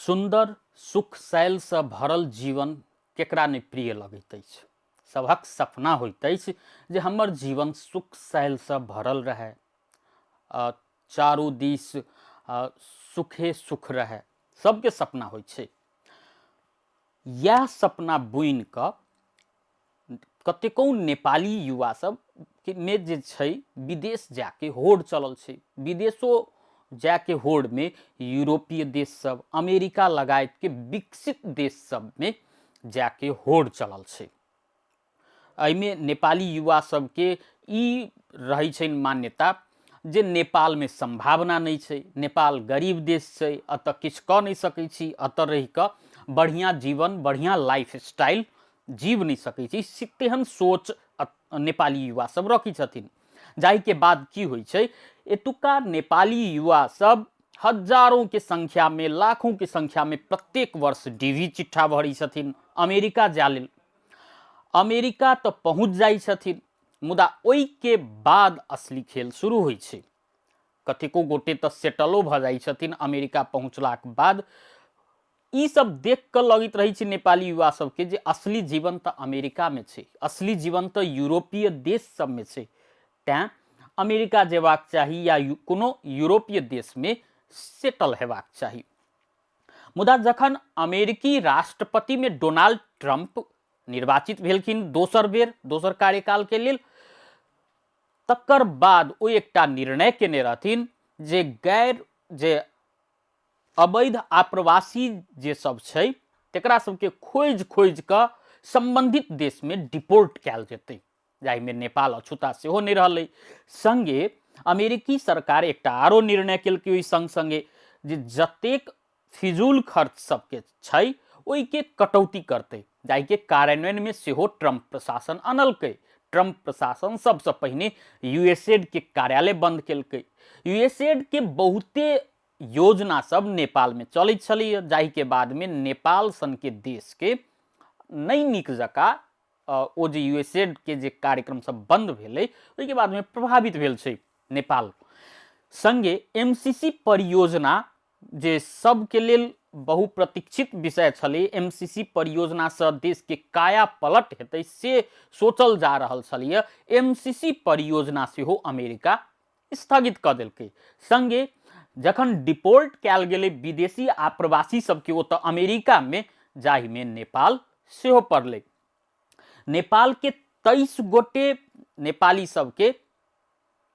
सुन्दर सुख शैलसँ भरल जीवन केकरा नहि प्रिय लगैत अछि। सभक सपना होइत अछि जे हमर जीवन सुख शैलसँ भरल रहय, चारू दिस सुखे सुख रहय, सबके सपना होइ छै। इएह सपना बुनि कऽ कतेको नेपाली युवा सब मे जे छै विदेश जायके होड़ चलल छै। विदेशो जायके होड़मे यूरोपीय देश सब, अमेरिका लगायतके विकसित देश सबमे जायके होड़ चलल छै। एहिमे नेपाली युवा सबके ई रहै छनि मान्यता जे नेपालमे सम्भावना नहि छै, नेपाल गरीब देश छै, एतऽ किछु कऽ नहि सकै छी, एतऽ रहिकऽ बढ़िआँ जीवन बढ़िआँ लाइफ स्टाइल जीव नहि सकै छी, से तेहन सोच नेपाली युवा सब रखै छथिन। जाहिके बाद की होइ छै, एतुका नेपाली युवा सब हजारोंके संख्यामे, लाखोंके संख्यामे प्रत्येक वर्ष डी वी चिट्ठा भरै छथिन अमेरिका जाय लेल। अमेरिका तऽ पहुँच जाइ छथिन, मुदा ओहिके बाद असली खेल शुरू होइ छै। कतेको गोटे तऽ सेटलो भऽ जाइ छथिन अमेरिका पहुँचलाक बाद। ई सब देख कऽ लगैत रहै छै नेपाली युवा सबके जे असली जीवन तऽ अमेरिकामे छै, असली जीवन तऽ यूरोपीय देश सबमे छै, तैँ अमेरिका जेबाक चाही या कोनो यूरोपीय देशमे सेटल हेबाक चाही। मुदा जखन अमेरिकी राष्ट्रपतिमे डोनाल्ड ट्रम्प निर्वाचित भेलखिन दोसर बेर दोसर कार्यकालके लेल, तकर बाद ओ एकटा निर्णय केने रहथिन जे गैर जे अवैध आप्रवासी जे सब छै तकरा सबके खोजि खोजि कऽ सम्बन्धित देशमे डिपोर्ट कयल जेतै, जाहिमे नेपाल अछूता सेहो नहि रहलै। सङ्गे अमेरिकी सरकार एकटा आरो निर्णय केलकै ओहि सङ्ग सङ्गे जे जतेक फिजूल खर्च सबके छै ओहिके कटौती करतै, जाहिके कार्यान्वयनमे सेहो ट्रम्प प्रशासन अनलकै। ट्रम्प प्रशासन सबसँ पहिने यूएसएड के कार्यालय बंद केलकै। यूएसएड के बहुते योजना सब नेपालमे चलैत छलैए, जाहिके बादमे नेपाल सनके देशके नहि नीक जकाँ ओ जे यूएसएड के जे कार्यक्रम सब बंद भेलै ओहिके बादमे प्रभावित भेल छै नेपाल। संगे एमसीसी परियोजना जे सबके लेल बहुप्रतीक्षित विषय छलै, एमसीसी परियोजनासँ देशके काया पलट हेतै से सोचल जा रहल छलैए, एमसीसी परियोजना सेहो अमेरिका स्थगित कऽ देलकै। संगे जखन डिपोर्ट कयल गेलै विदेशी आप्रवासी सबके ओतऽ अमेरिकामे, जाहिमे नेपाल सेहो पड़लै। नेपालके 23 गोटे नेपाली सबके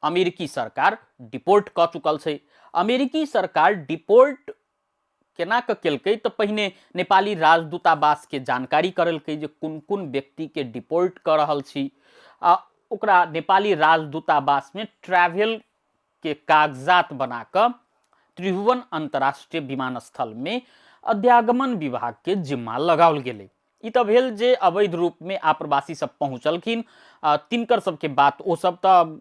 अमेरिकी सरकार डिपोर्ट कऽ चुकल छै। अमेरिकी सरकार डिपोर्ट केना कऽ केलकै तऽ पहिने नेपाली राजदूतावासके जानकारी करेलकै जे कोन कोन व्यक्तिके डिपोर्ट कऽ रहल छी, आ ओकरा नेपाली राजदूतावासमे ट्रैवलके कागजात बना कऽ त्रिभुवन अन्तर्राष्ट्रीय विमानस्थलमे अध्यागमन विभागके जिम्मा लगाओल गेलै। ई तऽ भेल जे अवैध रूपमे आप्रवासी सब पहुँचलखिन, तिनकर सबके बात, ओ सब तऽ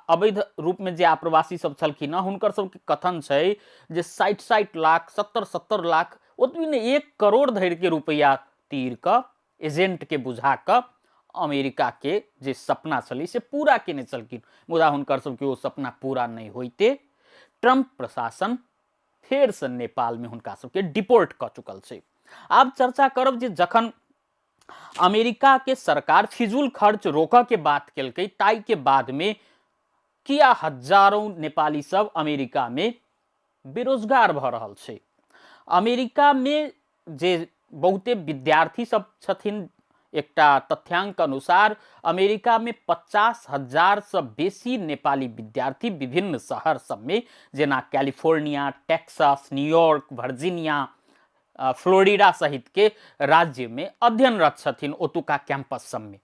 अवैध रूपमे जे आप्रवासी सब छलखिन हँ हुनकर सबके कथन छै जे 60-60 लाख, 70-70 लाख, ओतबी नहि 1 करोड़ धरिके रुपैआ तीर कऽ एजेंटके बुझा कऽ अमेरिकाके जे सपना छलै से पूरा केने छलखिन। मुदा हुनकर सबके ओ सपना पूरा नहि होइते ट्रम्प प्रशासन फेरसँ नेपालमे हुनका सबके डिपोर्ट कऽ चुकल छै। आब चर्चा करब जे जखन अमेरिकाके सरकार फिजूल खर्च रोकऽके बात केलकै ताहिके बादमे किया हजारों नेपाली सब अमेरिकामे बेरोजगार भऽ रहल छै। अमेरिकामे जे बहुते विद्यार्थी सब छथिन, एकटा तथ्यांक अनुसार अमेरिकामे 50,000सँ बेसी नेपाली विद्यार्थी विभिन्न शहर सबमे जेना California, Texas, New York, Virginia, Florida सहितके राज्यमे अध्ययनरत छथिन। ओतुका कैंपस सबमे,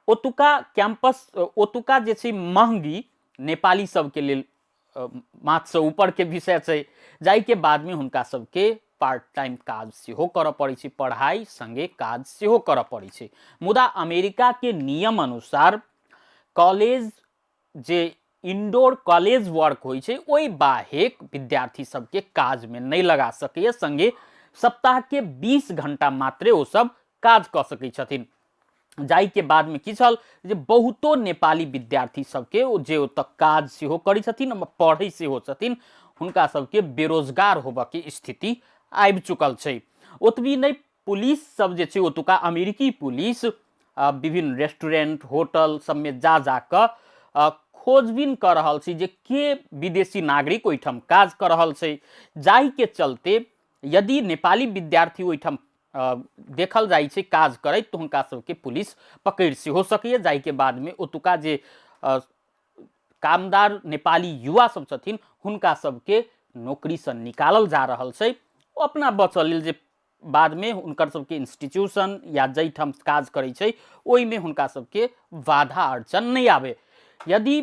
ओतुका कैंपस, ओतुका जे छै महगी नेपाली सबके लेल माथसँ ऊपरके विषय छै, जाहिके बादमे हुनका सबके पार्ट टाइम काज सेहो करऽ पड़ै छै, पढ़ाइ सङ्गे काज सेहो करऽ पड़ै छै। मुदा अमेरिकाके नियम अनुसार कॉलेज जे इनडोर कॉलेज वर्क होइ छै ओहि बाहेक विद्यार्थी सबके काजमे नहि लगा सकैए, सङ्गे सप्ताहके 20 घंटा मात्रे ओ सब काज कऽ सकै छथिन। जाहिके बादमे की छल जे बहुतो नेपाली विद्यार्थी सबके ओ जे ओतऽ काज सेहो करै छथिन आ पढ़ै सेहो छथिन, हुनका सबके बेरोजगार होबऽके स्थिति आबि चुकल छै। ओतबी नहि, पुलिस सब जे छै ओतुका अमेरिकी पुलिस विभिन्न रेस्टोरेंट होटल सबमे जा जा कऽ खोजबीन कऽ रहल छै जे के विदेशी नागरिक ओहिठाम काज कऽ रहल छै, जाहिके चलते यदि नेपाली विद्यार्थी ओहिठाम देखल जाइ छै काज करैत तऽ हुनका सबके पुलिस पकड़ि सेहो सकैए, जाहिके बादमे ओतुका जे कामदार नेपाली युवा सब छथिन हुनका सबके नौकरीसँ निकालल जा रहल छै। ओ अपना बचऽ लेल जे बादमे हुनकर सबके इंस्टीट्यूशन या जाहिठाम काज करै छै ओहिमे हुनका सबके बाधा अड़चन नहि आबै। यदि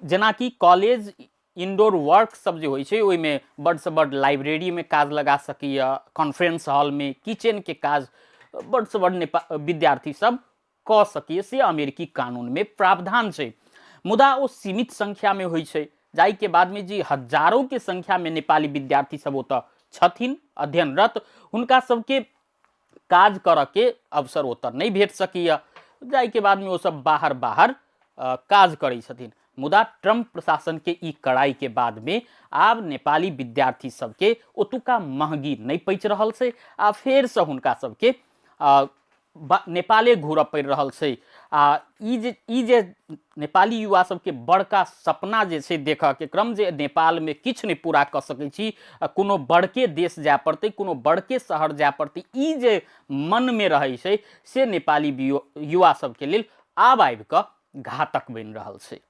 जेनाकि कॉलेज इनडोर वर्क सब जे होइ छै ओहिमे बड्डसँ बड्ड लाइब्रेरीमे काज लगा सकैए, कॉन्फ्रेंस हॉलमे, किचनके काज बड्डसँ बड्ड विद्यार्थी सब कऽ सकैए, से अमेरिकी कानूनमे प्रावधान छै। मुदा ओ सीमित संख्यामे होइ छै, जाहिके बादमे जे हजारोके संख्यामे नेपाली विद्यार्थी सब ओतऽ छथिन अध्ययनरत, हुनका सबके काज करऽके अवसर ओतऽ नहि भेट सकैए, जाहिके बादमे ओसब बाहर बाहर काज करै छथिन। मुदा ट्रम्प प्रशासनके ई कड़ाइके बादमे आब नेपाली विद्यार्थी सबके ओतुका महगी नहि पचि रहल छै आ फेरसँ हुनका सबके नेपाले घुरऽ पड़ि रहल छै। आ ई जे नेपाली युवा सबके बड़का सपना जे छै देखऽके क्रम जे नेपालमे किछु नहि पूरा कऽ सकै छी, कोनो बड़के देश जाय पड़तै, कोनो बड़के शहर जाय पड़तै, ई जे मनमे रहै छै से नेपाली युवा सबके लेल आब आबि कऽ घातक बनि रहल छै।